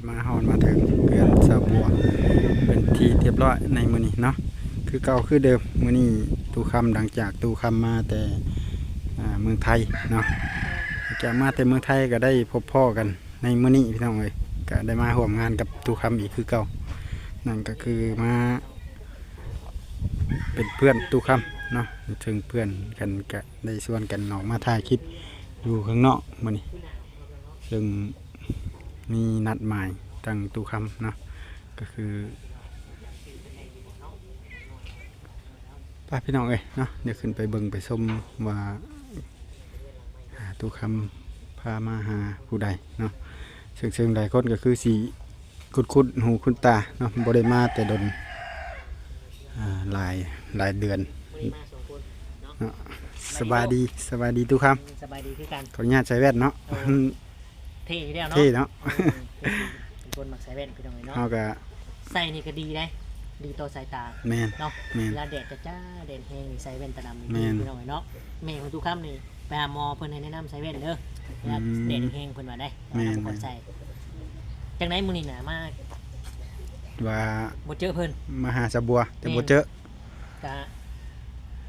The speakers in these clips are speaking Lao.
ມາຮອດມາເຖິງເຮືອນສາວບົວເປັນທີ່ຮຽບຮ້ອຍໃນມື້ນີ້ເນາະ. ຄືເກົ່າຄືເດີມ ມື້ນີ້ຕູ້ຄຳ ຫຼັງຈາກຕູ້ຄຳມາແຕ່ ອ່າ ເມືອງໄທເນາະ, ຈາກມາແຕ່ເມືອງໄທກໍໄດ້ພົບພໍ້ກັນໃນມື້ນີ້ພີ່ນ້ອງເອີຍ, ກໍໄດ້ມາຮ່ວມງານກັບຕູ້ຄຳອີກຄືເກົ່າ. ນັ້ນກໍຄືມາເປັນເພື່ອນຕູ້ຄຳເນາະ, ເຖິງເພື່ອນກັນກະໄດ້ຊວນກັນອອກມາຖ່າຍຄລິບຢູ່ຂ້າງນອກມື້ນີ້ ເຊິ່ງມີນັດໝາຍທາງຕູ້ຄຳເນາະ, ກໍຄື ໄປພີ່ນ້ອງເອີຍເນາະ, ດຽວຂຶ້ນໄປເບິ່ງໄປຊົມວ່າ ອ່າ ຕູ້ຄຳພາມາຫາຜູ້ໃດເນາະ. ເຊິ່ງ ເຊິ່ງຫຼາຍຄົນກໍຄືຊິຄຸ້ນໆຫູຄຸ້ນຕາເນາະ, ບໍ່ໄດ້ມາແຕ່ດົນ ອ່າ ຫຼາຍ ຫຼາຍເດືອນເນາະ. ສະບາຍດີ ສະບາຍດີຕູ້ຄຳ. ສະບາຍດີຄືກັນ. ຂໍອະນຸຍາດໃສ່ແວ່ນເນາະ. ເອີ ເທ່ຢູ່ແລ້ວເນາະ ເທ່ເນາະ. ເອີ ເປັນຄົນມັກໃສ່ແວ່ນພີ່ນ້ອງເອີຍເນາະ. ເຮົາກະ ໃສ່ນີ້ກໍດີເດ້ ດີຕໍ່ສາຍຕາ. ແມ່ນ ເນາະ. ແມ່ນ. ເວລາແດດຈ້າໆ ແດດແຮງນີ້ ໃສ່ແວ່ນຕາດຳນີ້ ແມ່ນ ດີພີ່ນ້ອງເອີຍເນາະ. ແມ່ຂອງຕູ້ຄຳນີ້ ໄປຫາໝໍເພິ່ນໃຫ້ແນະນຳໃສ່ແວ່ນເດີ ເວລາ ອືມ ແດດແຮງເພິ່ນວ່າໄດ້. ແມ່ນ ແມ່ນ. ໃສ່ ຈັ່ງໃດມື້ນີ້ນະ ມາ ວ່າ ບໍ່ເຈີເພິ່ນ ມາຫາສາວບົວ ແຕ່ ແມ່ນ ບໍ່ເຈີ. ກະ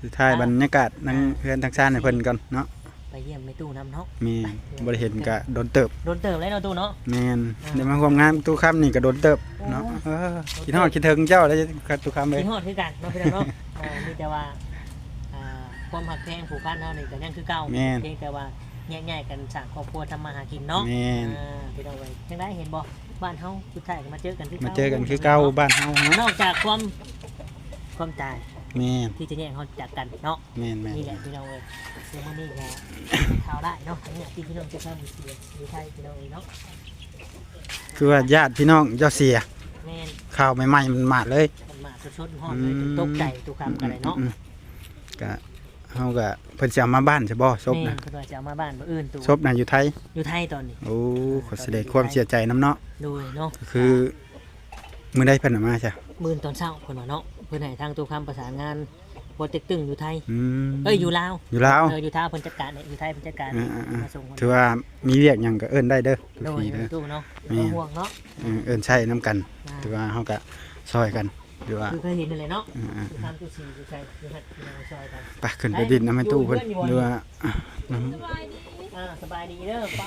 ສຸດທ້າຍ ອ່າ ບັນຍາກາດ ອ່າ ທາງເຮືອນທາງຊານໃຫ້ເພິ່ນກ່ອນເນາະ. ໄປຢ້ຽມແມ່ຕູ້ນຳເນາະ. ແມ່ນ. ໄປ ບໍ່ໄດ້ເຫັນກະດົນເຕີບ ດົນເຕີບແລ້ວເນາະຕູ້ເນາະ. ແມ່ນ. ອ່າ ໄດ້ມາຮ່ວມງານຕູ້ຄຳນີ້ກະດົນເຕີບເນາະ. ໂອ້ ເອີ ໂດນເຕີບ. ຄິດຮອດຄິດເຖິງເຈົ້າເດ້ຕູ້ຄຳເອີຍ. ຄິດຮອດຄືກັນເນາະພີ່ນ້ອງເນາະ. ເອີ ມີແຕ່ວ່າ ອ່າ ຄວາມຮັກແພງຜູກພັນເຮົານີ້ກະຍັງຄືເກົ່າ. ແມ່ນ. ພຽງແຕ່ວ່າແຍກຍ້າຍກັນສ້າງຄອບຄົວທຳມາຫາກິນເນາະ. ແມ່ນ. ອ່າ ພີ່ນ້ອງເອີຍ ຈັ່ງໃດເຫັນບໍ່ ບ້ານເຮົາສຸດທ້າຍກໍມາເຈີກັນຄືເກົ່າ. ມາເຈີກັນຄືເກົ່າ ບ້ານເຮົາເນາະ. ນອກຈາກຄວາມ ຄວາມຕາຍ ແມ່ນ ທີ່ຈະແຍກເຮົາຈາກກັນເນາະ. ແມ່ນໆ. ນີ້ແຫຼະພີ່ນ້ອງເອີຍ ແຕ່ມື້ນີ້ກໍຂ່າວຮ້າຍເນາະ ທາງຍາດພີ່ນ້ອງທີ່ເຮົາຢູ່ໄທພີ່ນ້ອງເອີຍເນາະ. ຄືວ່າຍາດພີ່ນ້ອງເຈົ້າເສຍ. ແມ່ນ. ຂ່າວໃໝ່ໆ ມັນມາດເລີຍ ມັນມາດສົດໆຮ້ອນເລີຍ. ອືມ ຈົນຕົກໃຈຕູ້ຄຳກໍໄດ້ເນາະ. ອືມໆ. ກະ ເຮົາກະ ເພິ່ນຊິເອົາມາບ້ານຊະບໍ່ ສົບນະ? ແມ່ນ ເພິ່ນວ່າຊິເອົາມາບ້ານມື້ອື່ນຕູ້. ສົບນະຢູ່ໄທ? ຢູ່ໄທຕອນນີ້. ໂອ້ ຂໍສະແດງຄວາມເສຍໃຈນຳເນາະ. ໂດຍເນາະ. ຄື ມື້ໃດເພິ່ນເອົາມາຊະ? ມື້ຕອນເຊົ້າເພິ່ນວ່າເນາະ ເພິ່ນໃຫ້ທາງຕູ້ຄຳປະສານງານ ປົກເຕັກຕຶງຢູ່ໄທ. ອືມ ເອີຍ ຢູ່ລາວ ຢູ່ລາວ. ເອີ ຢູ່ລາວເພິ່ນຈັດການ ຢູ່ໄທເພິ່ນຈັດການ. ອ່າໆໆ ມາສົ່ງ. ຖືວ່າມີວຽກຫຍັງກໍເອີ້ນໄດ້ເດີ ແມ່ນ ຕູ້ຄຳເດີ. ຕູ້ເນາະ. ແມ່ນ. ບໍ່ຕ້ອງຫ່ວງເນາະ. ເອີ ເອີ້ນໃຊ້ນຳກັນ. ອ່າ ຖືວ່າເຮົາກໍຊ່ອຍກັນ ຫຼືວ່າ ຄືເຄີຍເຫັນນັ້ນແຫຼະເນາະ. ອ່າໆ ຄືຄຳຕູ້ຊີຢູ່ໃສຢູ່ຫັ້ນ ພີ່ນ້ອງຊ່ອຍກັນ. ໄປ ຂຶ້ນໄປດິນນຳແມ່ຕູ້ເພິ່ນ ຫຼືວ່າ ສະບາຍດີ ອ່າ ສະບາຍດີເດີ. ປ້າ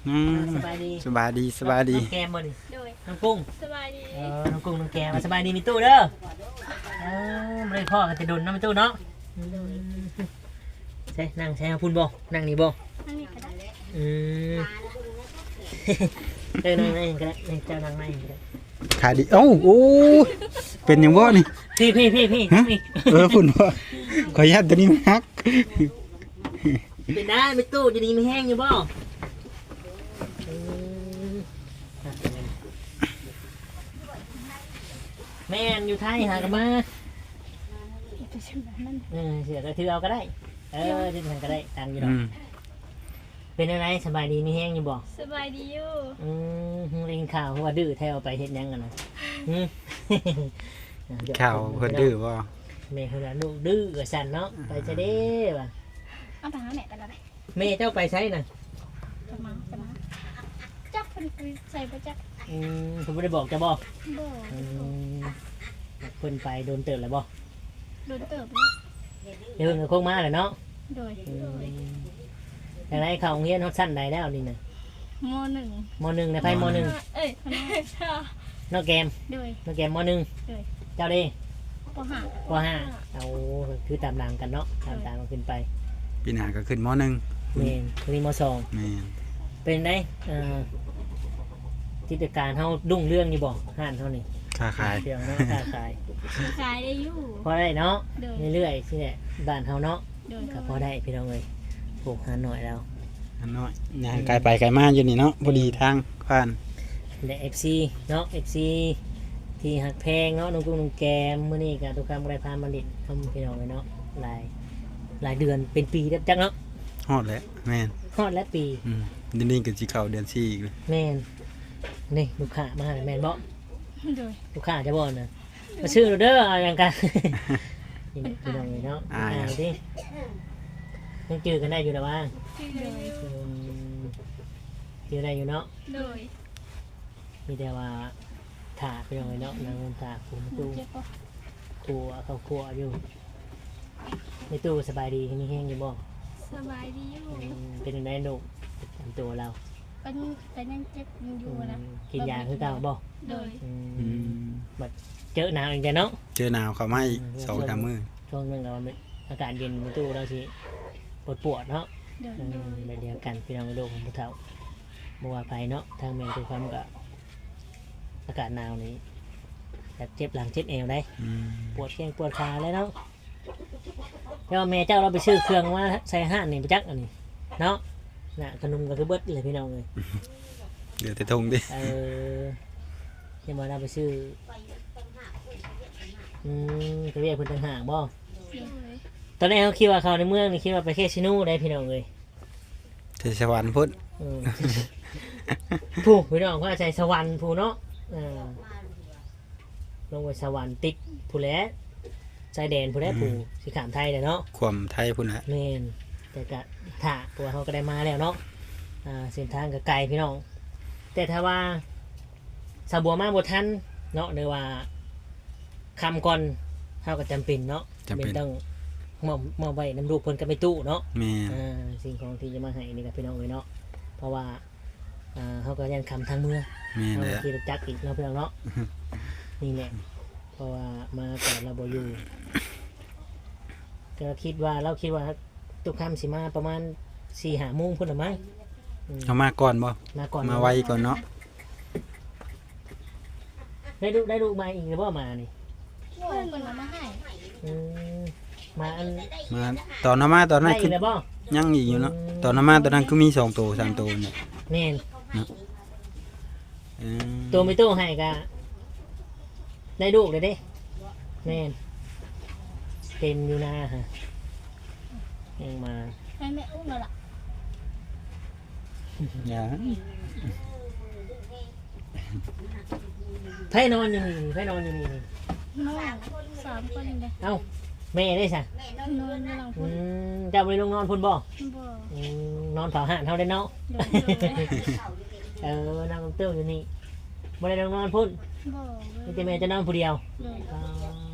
ອືມ ສະບາຍດີ ສະບາຍດີ ສະບາຍດີ. ນ້ອງແກ້ມບໍ່ນີ້? ໂດຍ ນ້ອງກຸ້ງ ສະບາຍດີ. ເອີ ນ້ອງກຸ້ງ ນ້ອງແກ້ມ ສະບາຍດີແມ່ຕູ້ເດີ. ເອີ ບໍ່ໄດ້ພໍ້ກັນແຕ່ດົນເນາະແມ່ຕູ້ເນາະ. ອືມ ໃສ່ ນັ່ງໃສ່ພຸ້ນບໍ່? ນັ່ງນີ້ບໍ່? ນັ່ງນີ້ກໍໄດ້. ອືມ ເອີ ນັ່ງໃນກໍໄດ້ ໃຫ້ເຈົ້ານັ່ງໃນກໍໄດ້. ຂາດີ ເອົ້າ ໂອ້ ເປັນຫຍັງບໍ່ນີ້? ພີ້ໆໆໆ ຮະ? ນີ້ ເອີ ພຸ້ນບໍ່? ຂໍຢ້ານຕົວນີ້ມັນຫັກ. ເປັນໄດ້ແມ່ຕູ້ ຢູ່ດີມີແຮງຢູ່ບໍ່? ອືມ ແມ່ນ ຢູ່ໄທຫາກັນມາ. ເອີ ເສື້ອກໍຖືເອົາກໍໄດ້. ເອີ ຈະຫຍັງກໍໄດ້ ຕັງຢູ່ດອກ. ອືມ ເປັນແນວໃດ ສະບາຍດີມີແຮງຢູ່ບໍ່? ສະບາຍດີຢູ່. ອືມ ໄດ້ຍິນຂ່າວວ່າດື້ແທ້ ເອົາໄປເຮັດຫຍັງຫັ້ນນະ? ຫື ຂ່າວເພິ່ນດື້ບໍ່? ແມ່ເພິ່ນວ່າລູກດື້ວ່າຊັ້ນເນາະ. ອືມ ໄປຊະເດ້ວ່າ. ເອົາໄປຫາແມ່ໄປແລ້ວ. ແມ່ເຈົ້າໄປໃສນະ? ຈະມາ ຈະມາ ຈັກເພິ່ນໄປໃສບໍ່ຈັກ. ອືມ ເພິ່ນບໍ່ໄດ້ບອກເຈົ້າບໍ່? ບໍ່. ອືມ ເພິ່ນໄປດົນເຕີບແລ້ວບໍ່? ດົນເຕີບແລ້ວ. ດຽວເພິ່ນກໍຄົງມາແຫຼະເນາະ. ໂດຍ. ອືມ ຈັ່ງໃດ ເຂົ້າໂຮງຮຽນຮອດຊັ້ນໃດແລ້ວນີ້ນະ? ມໍໜຶ່ງ. ມໍໜຶ່ງນະ ໃຜ ມໍໜຶ່ງ? ເອີຍ ນ້ອງແກ້ມ. ໂດຍ. ນ້ອງແກ້ມ ມໍໜຶ່ງ. ໂດຍ. ເຈົ້າເດ້? ປໍຫ້າ. ປໍຫ້າ. ໂອ້ ຄືຕາມຫຼັງກັນເນາະ. ໂດຍ. ຕາມຕາມກັນຂຶ້ນໄປ. ປີໜ້າກໍຂຶ້ນ ມໍໜຶ່ງ. ແມ່ນ. ນີ້ ມໍສອງ. ແມ່ນ. ເປັນໃດ ເອີ ກິດຈະການເຮົາຮຸ່ງເຮືອງຢູ່ບໍ່ ຮ້ານເຮົານີ້? ຄ້າຂາຍ. ເລື່ອງເນາະ ຄ້າຂາຍ. ຄ້າຂາຍໄດ້ຢູ່. ພໍໄດ້ເນາະ. ໂດຍ. ເລື້ອຍໆ ຊີ້ແຫຼະ ບ້ານເຮົາເນາະ. ໂດຍ. ກໍພໍໄດ້ພີ່ນ້ອງເອີຍ. ໂອ້ ຮ້ານນ້ອຍແລ້ວ ຮ້ານນ້ອຍ ຍ່າງກາຍໄປກາຍມາຢູ່ນີ້ເນາະ. ແມ່ນ. ພໍດີທາງຜ່ານ. ແລະ ເອັຟຊີ ເນາະ ເອັຟຊີ ທີ່ຮັກແພງເນາະ ນ້ອງກຸ້ງ ນ້ອງແກ້ມ. ມື້ນີ້ກໍຕູ້ຄຳກໍໄດ້ພາມາຫຼິ້ນນຳພີ່ນ້ອງເອີຍເນາະ. ຫຼາຍ ຫຼາຍເດືອນເປັນປີແລ້ວຈັກເນາະ. ຮອດແລ້ວ. ແມ່ນ. ຮອດແລ້ວປີ. ອືມ ດຽວນີ້ກໍຊິເຂົ້າເດືອນສີ່ອີກແລ້ວ. ແມ່ນ. ນີ້ລູກຄ້າມາແມ່ນບໍ່? ໂດຍ. ລູກຄ້າຈະບໍ່ນະ? ມາຊື້ໂລດເດີ ເອົາຫຍັງກະ ນີ້ແຫຼະພີ່ນ້ອງເອີຍເນາະ. ອ່າ ອ່າ ເອົາຕິ ຍັງຈື່ກັນໄດ້ຢູ່ລະວ່າ? ໂດຍ. ອືມ ຈື່ໄດ້ຢູ່ເນາະ. ໂດຍ. ມີແຕ່ວ່າຖ້າ ພີ່ນ້ອງເອີຍເນາະ ນັ່ງຖ້າຜູ້ຕູ້ ເຈັບບໍ່? ຂົ້ວເຂົ້າຂົ້ວຢູ່. ແມ່ຕູ້ສະບາຍດີ ມີແຮງຢູ່ບໍ່? ສະບາຍດີຢູ່. ອືມ ເປັນຈັ່ງໃດລູກ ປະຈຳຕົວລາວ? ເປັນ ກໍຍັງເຈັບຢູ່ນະ. ອືມ ກິນຢາຄືເກົ່າບໍ່? ໂດຍ. ອືມ ອືມ ບັດເຈີໜາວອີກແລ້ວເນາະ ເຈີໜາວເຂົ້າມາອີກ ອືມ ສອງສາມມື້. ຊ່ວງໜຶ່ງກໍອາກາດເຢັນ ແມ່ຕູ້ລາວຊິປວດໆເນາະ. ໂດຍ. ອືມ ແບບດຽວກັນ ພີ່ນ້ອງ ໂລກຂອງຜູ້ເຖົ້າ ບໍ່ວ່າໃຜເນາະ ທາງແມ່ຕູ້ຄຳກໍອາກາດໜາວນີ້ ແບບເຈັບຫຼັງເຈັບແອວໄດ໋. ອືມ ປວດແຂ້ງປວດຂາແລ້ວເນາະ. ແຕ່ວ່າແມ່ເຈົ້າລາວໄປຊື້ເຄື່ອງມາໃສ່ຮ້ານນີ້ ບໍ່ຈັກອັນນີ້ເນາະ. ນະ ຂະໜົມກໍຄືເບິດເລີຍ ພີ່ນ້ອງເອີຍ ເຫຼືອແຕ່ຖົງຕິ. ເອີ ເຫັນວ່າລາວໄປຊື້ ອືມ ໄປວຽກເພິ່ນຕ່າງຫາກບໍ່? ໂດຍ. ຕອນແລກເຮົາຄິດວ່າເຂົ້າໃນເມືອງນີ້ ຄິດວ່າໄປເຂດໄຊນູນໄດ໋ ພີ່ນ້ອງເອີຍ ໄຊສະຫວັນພຸ້ນ. ເອີ ພຸ້ນ ພີ່ນ້ອງ ວ່າໄຊສະຫວັນພຸ້ນເນາະ. ເອີ ລົງໄປສະຫວັນຕິດພຸ້ນແຫຼະ ຊາຍແດນພຸ້ນແຫຼະ. ອືມ ຜູ້ຊິຂ້າມໄທແຫຼະເນາະ ຂ້າມໄທພຸ້ນແຫຼະ. ແມ່ນ ແຕ່ກະຖ້າ ເພາະວ່າເຮົາກໍໄດ້ມາແລ້ວເນາະ. ອ່າ ເສັ້ນທາງກໍໄກ ພີ່ນ້ອງ ແຕ່ຖ້າວ່າສາວບົວມາບໍ່ທັນເນາະ ຫຼືວ່າຄ່ຳກ່ອນ ເຮົາກໍຈຳເປັນເນາະ ຈຳເປັນ ຈຳເປັນຕ້ອງມອບ ມອບໄວ້ນຳລູກເພິ່ນກັບແມ່ຕູ້ເນາະ. ແມ່ນ. ອ່າ ສິ່ງຂອງທີ່ຈະມາໃຫ້ນີ້ກໍ ພີ່ນ້ອງເອີຍເນາະ ເພາະວ່າ ອ່າ ເຮົາກໍຢ້ານຄ່ຳທາງເມືອງ. ແມ່ນແຫຼະ. ເຮົາຂີ່ລົດຈັກອີກເນາະ ພີ່ນ້ອງເນາະ. ນີ້ແຫຼະ ເພາະວ່າມາກໍລາວບໍ່ຢູ່ ກໍຄິດວ່າ ລາວຄິດວ່າຕຸກຄຳຊິມາປະມານສີ່ຫ້າໂມງພຸ້ນລະມັ້ງ. ອືມ ເຮົາມາກ່ອນບໍ່? ມາກ່ອນ ມາໄວກ່ອນເນາະ. ໄດ້ລູກ ໄດ້ລູກມາອີກແລ້ວບໍ່ ມານີ້? ໂອ້ຍ ເພິ່ນເອົາມາໃຫ້. ອືມ ມາອັນ ມາຕອນເຮົາມາຕອນນັ້ນ ໄດ້ອີກແລ້ວບໍ່? ຄືຍັງອີກຢູ່ເນາະ. ອືມ ຕອນເຮົາມາຕອນນັ້ນຄືມີສອງໂຕສາມໂຕນີ້. ແມ່ນ. ເນາະ. ເອີ ໂຕແມ່ຕູ້ໃຫ້ກະໄດ້ລູກແລ້ວເດ້. ແມ່ນ ເຕັມຢູ່ນາຫະ ຍັງມາ ໃຫ້ແມ່ອຸ້ມແລ້ວລະ. ຍັງ ໃຜນອນຢູ່ນີ້? ໃຜນອນຢູ່ນີ້ນີ້? ນ້ອງສາມຄົນເດ້. ເອົ້າ ແມ່ເດ້ຊະ? ນອນຢູ່ຫຼັງພຸ້ນ. ອືມ ເຈົ້າບໍ່ໄດ້ລົງນອນພຸ້ນບໍ່? ບໍ່. ອືມ ນອນເຝົ້າຮ້ານເຮົາເດ້ເນາະ. ໂດຍ ໂດຍ. ເອີ ນອນກັບຕູ້ຢູ່ນີ້ ບໍ່ໄດ້ລົງນອນພຸ້ນ? ບໍ່. ມີແຕ່ແມ່ເຈົ້ານອນຜູ້ດຽວ? ໂດຍ. ອໍ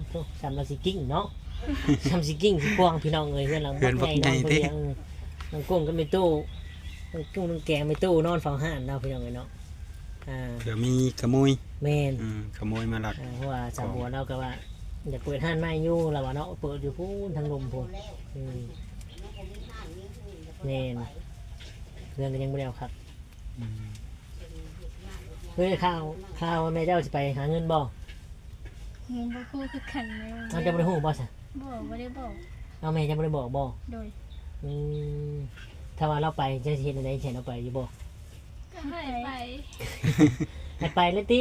ໂທ້ ສ່ຳລາວຊິກິ້ງເນາະ ສ່ຳຊິກິ້ງຊິກວ້າງ ພີ່ນ້ອງເອີຍ ເຮືອນຫຼັງບັກໃຫຍ່ ເຮືອນບັກໃຫຍ່ຕິ. ນອນຜູ້ດຽວ. ອືມ ນ້ອງກຸ້ງກັບແມ່ຕູ້ ນ້ອງກຸ້ງນ້ອງແກມ ແມ່ຕູ້ນອນເຝົ້າຮ້ານເນາະ ພີ່ນ້ອງເອີຍເນາະ. ອ່າ ເຜື່ອມີຂະໂມຍ. ແມ່ນ. ອືມ ຂະໂມຍມາລັກ. ອ່າ ເພາະວ່າສາວບົວລາວກໍວ່າຢາກເປີດຮ້ານໃໝ່ຢູ່ ລາວວ່າເນາະ ເປີດຢູ່ພຸ້ນທາງລຸ່ມພຸ້ນ. ອືມ ແມ່ນ ເຮືອນກໍຍັງບໍ່ໄດ້ເອົາຄັກ. ອືມ ເຮີ້ຍ ຂ່າວ ຂ່າວວ່າແມ່ເຈົ້າຊິໄປຫາເງິນບໍ່? ຍັງບໍ່ຮູ້ຄືກັນເລີຍ. ເອົ້າ ເຈົ້າບໍ່ໄດ້ຮູ້ບໍ່ຊະ? ບໍ່ ບໍ່ໄດ້ບອກ. ເອົ້າ ແມ່ເຈົ້າບໍ່ໄດ້ບອກບໍ່? ໂດຍ. ອືມ ຖ້າວ່າລາວໄປ ເຈົ້າຊິເຮັດແນວໃດ? ໃຫ້ລາວໄປຢູ່ບໍ່? ກໍໃຫ້ໄປ. ໃຫ້ໄປເລີຍຕິ?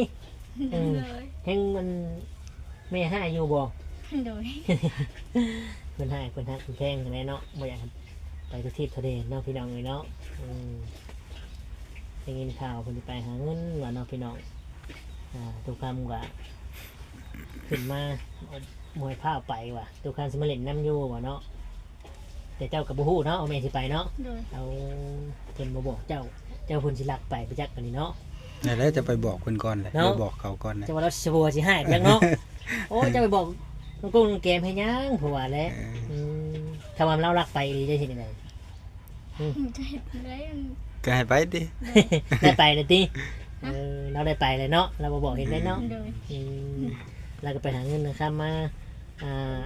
ເອີ ໂດຍ. ແຮງມັນ ແມ່ຮ້າຍຢູ່ບໍ່? ໂດຍ. ເພິ່ນຮ້າຍ ເພິ່ນຮັກ ເພິ່ນແພງຫັ້ນແຫຼະເນາະ ບໍ່ຢາກໃຫ້ໄປທົ່ວທີບທົ່ວແດນເນາະ ພີ່ນ້ອງເອີຍເນາະ. ອືມ ໄດ້ຍິນຂ່າວເພິ່ນຊິໄປຫາເງິນວ່າເນາະ ພີ່ນ້ອງ. ອ່າ ຕຸກຄຳກໍຂຶ້ນມາ ບໍ່ໃຫ້ພາໄປວ່າ ຕຸກຄຳຊິມາຫຼິ້ນນຳຢູ່ວ່າເນາະ. ແຕ່ເຈົ້າກໍບໍ່ຮູ້ເນາະວ່າແມ່ຊິໄປເນາະ. ໂດຍ. ເອົາ ເພິ່ນບໍ່ບອກເຈົ້າ ເຈົ້າ ເພິ່ນຊິລັກໄປ ໄປຈັກບັດນີ້ເນາະ. ນັ້ນແຫຼະ ຈະໄປບອກເພິ່ນກ່ອນແຫຼະ ເນາະ ໄປບອກເຂົາກ່ອນແຫຼະ. ເຈົ້າວ່າລາວຊິບໍ່ຊິຮ້າຍໄປຈັກເນາະ. ໂອ້ ເຈົ້າໄປບອກນ້ອງກຸ້ງນ້ອງແກມເຮັດຫຍັງ ເພາະວ່າແຫຼະ. ເອີ ອືມ ຖ້າວ່າລາວລັກໄປອີ່ຫຼີ ເຈົ້າເຮັດຈັ່ງໃດ? ອືມ ຈະເຮັດຈັ່ງໃດ? ກໍໃຫ້ໄປຕິ. ໄດ້ໄປແລ້ວຕິ? ຮະ? ເອີ ລາວໄດ້ໄປແລ້ວເນາະ ລາວບໍ່ບອກເຮັດໄດ້ເນາະ. ໂດຍ. ອືມ ລາວກໍໄປຫາເງິນຫາຄຳມາ ອ່າ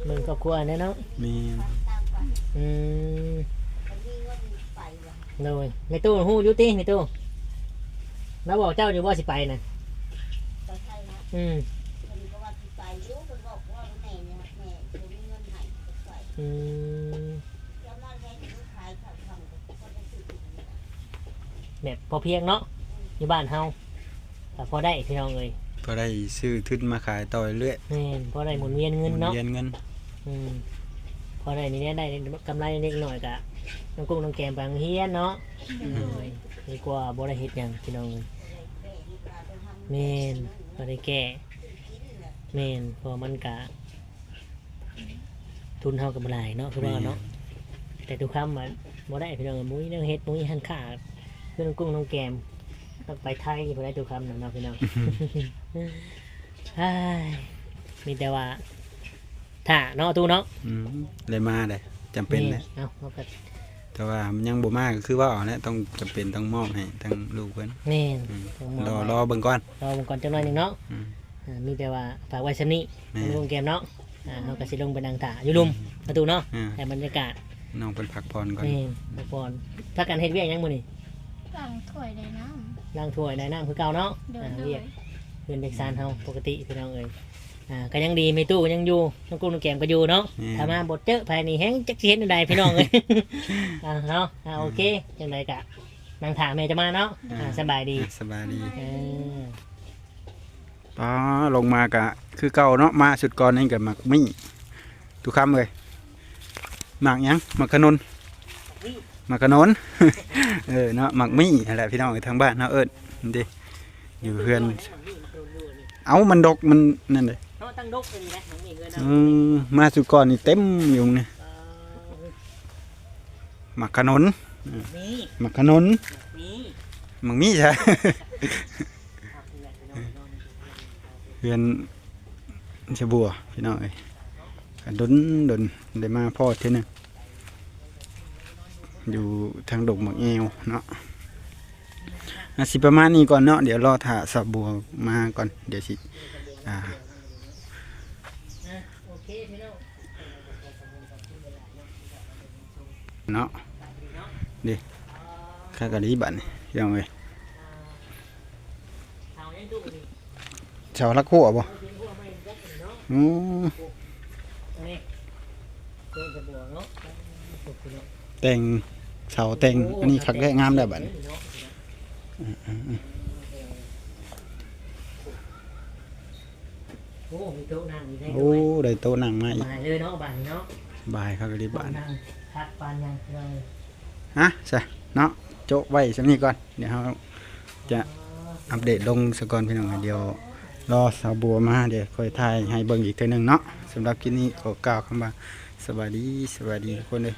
ເບິ່ງຄອບຄົວແດ່ເນາະ. ແມ່ນ. ອືມ ໂດຍ. ແມ່ຕູ້ຮູ້ຢູ່ຕິ ແມ່ຕູ້? ລາວບອກເຈົ້າຢູ່ບໍ່ຊິໄປນະ? ອືມ ອືມ ແບບພໍພຽງເນາະ ຢູ່ບ້ານເຮົາ ກໍພໍໄດ້ພີ່ນ້ອງເອີຍ ພໍໄດ້ຊື້ທຶນມາຂາຍຕໍ່ເລື້ອຍ. ແມ່ນ ພໍໄດ້ໝູນວຽນເງິນເນາະ ໝູນວຽນເງິນ. ອືມ ພໍໄດ້ນີ້ແຫຼະ ໄດ້ກຳໄລເລັກນ້ອຍ ກະນ້ອງກຸ້ງນ້ອງແກມໄປໂຮງຮຽນເນາະ. ໂດຍ. ດີກວ່າບໍ່ໄດ້ເຮັດຫຍັງພີ່ນ້ອງເອີຍ. ແມ່ນ ບໍ່ໄດ້ແກ້. ແມ່ນ ເພາະມັນກະ ທຶນເຮົາກໍບໍ່ຫຼາຍເນາະ ຄືວ່າເນາະ. ແມ່ນ. ແຕ່ຕຸກຄຳວ່າບໍ່ໄດ້ພີ່ນ້ອງເອີຍ ບໍ່ມີແນວເຮັດ ບໍ່ມີຮ້ານຄ້າ ຄືນ້ອງກຸ້ງນ້ອງແກມ ຕ້ອງໄປໄທພຸ້ນແຫຼະ ຕູ້ຄຳນະເນາະພີ່ນ້ອງ. ເຮີ້ຍ ມີແຕ່ວ່າຖ້າເນາະຕູ້ເນາະ. ອືມ ໄດ້ມາເດ້ ຈຳເປັນແຫຼະ. ເອົ້າ ເຮົາກໍ ແຕ່ວ່າມັນຍັງບໍ່ມາ ກໍຄືເວົ້າຫັ້ນແຫຼະ ຕ້ອງ ຈຳເປັນຕ້ອງມອບໃຫ້ທາງລູກເພິ່ນ. ແມ່ນ ອືມ ຕ້ອງມອບ ລໍ ໃຫ້ ລໍເບິ່ງກ່ອນ ລໍເບິ່ງກ່ອນຈັກໜ້ອຍໜຶ່ງເນາະ. ອືມ ອ່າ ມີແຕ່ວ່າຝາກໄວ້ສ່ຳນີ້ ແມ່ນ ທາງລຸງແກມເນາະ. ອ່າ ເຮົາກໍຊິລົງໄປນັ່ງຖ້າຢູ່ລຸ່ມ ອືມ ປະຕູເນາະ. ອ່າ ໃຫ້ບັນຍາກາດ ນ້ອງເພິ່ນພັກຜ່ອນກ່ອນ. ແມ່ນ ພັກຜ່ອນ. ພາກັນເຮັດວຽກຫຍັງມື້ນີ້? ລ້າງຖ້ວຍໄດ້ນ້ຳ. ລ້າງຖ້ວຍໄດ້ນ້ຳຄືເກົ່າເນາະ. ໂດຍ ອ່າ ໂດຍ ວຽກເຮືອນວຽກຊານເຮົາ ອືມ ປົກກະຕິພີ່ນ້ອງເອີຍ. ອ່າ ກໍຍັງດີ ແມ່ຕູ້ກໍຍັງຢູ່ ນ້ອງກຸ້ງນ້ອງແກມກໍຢູ່ເນາະ. ແມ່ນ ຖ້າມາບໍ່ເຈີໃຜນີ້ແຮງຈັກຊິເຮັດແນວໃດພີ່ນ້ອງເອີຍ. ອ່າ ເນາະ. ອ່າ ໂອເຄ ອືມ ຈັ່ງໃດກະນັ່ງຖ້າແມ່ຈະມາເນາະ. ອ່າ ອ່າ ສະບາຍດີ ອ່າ ສະບາຍດີ. ເອີ ປ້າ ລົງມາກະຄືເກົ່າເນາະ ມາຊຸດກ່ອນນີ້ກະໝາກມີ້ ຕູ້ຄຳເອີຍ. ໝາກຫຍັງ? ໝາກຂະໜົນ ໝາກຂະໜົນ. ເອີເນາະ ໝາກມີ້ຫັ້ນແຫຼະພີ່ນ້ອງເອີຍ ທາງບ້ານເຮົາເອີ້ນເດ້ ຢູ່ເຮືອນ. ເອົ້າ ມັນດົກ ມັນນັ້ນເດ້ເນາະ. ຕັ້ງດົກອີ່ຫຼີນະ ໝາກມີ້ເຮືອນເຮົາ. ເອີ ມາຊຸດກ່ອນນີ້ເຕັມຢູ່ນີ້. ໝາກຂະໜົນ ໝາກຂະໜົນ ໝາກມີ້ ໝາກມີ້ໃຊ່. ເຮືອນຊາບົວພີ່ນ້ອງເອີຍ ກໍດົນໆ ໄດ້ມາພໍ້ເທື່ອໜຶ່ງ ຢູ່ທາງດົງໝາກແງວເນາະ. ອາ ຊິປະມານນີ້ກ່ອນເນາະ ດຽວລໍຖ້າຊາບົວມາກ່ອນ ດຽວຊິ ອ່າ ເນາະ ເດ້ ຄັກອີ່ຫຼີບາດນີ້ພີ່ນ້ອງເອີຍ. ເສົາຫຼັກຫົວບໍ່? ໂອ້ ແຕ່ງເສົາແຕ່ງອັນນີ້ຄັກແທ້ ງາມແລ້ວບາດນີ້. ໂອ້ ມີໂຕະນັ່ງອີກແລ້ວ. ໂອ້ ໄດ້ໂຕະນັ່ງມາອີກ ສະບາຍເລີຍເນາະບາດນີ້ເນາະ. ສະບາຍຄັກອີ່ຫຼີບາດນີ້ ນັ່ງພັກປານຫຍັງພີ່ນ້ອງ. ຮະ ຊະເນາະ ໂຈະໄວ້ສ່ຳນີ້ກ່ອນ ດຽວເຮົາຈະອັບເດດລົງຊະກ່ອນພີ່ນ້ອງ. ດຽວລໍສາວບົວມາ ດຽວຄ່ອຍຖ່າຍໃຫ້ເບິ່ງອີກເທື່ອໜຶ່ງເນາະ. ສຳລັບຄລິບນີ້ຂໍກ່າວຄຳວ່າ ສະບາຍດີ ສະບາຍດີທຸກຄົນເດີ.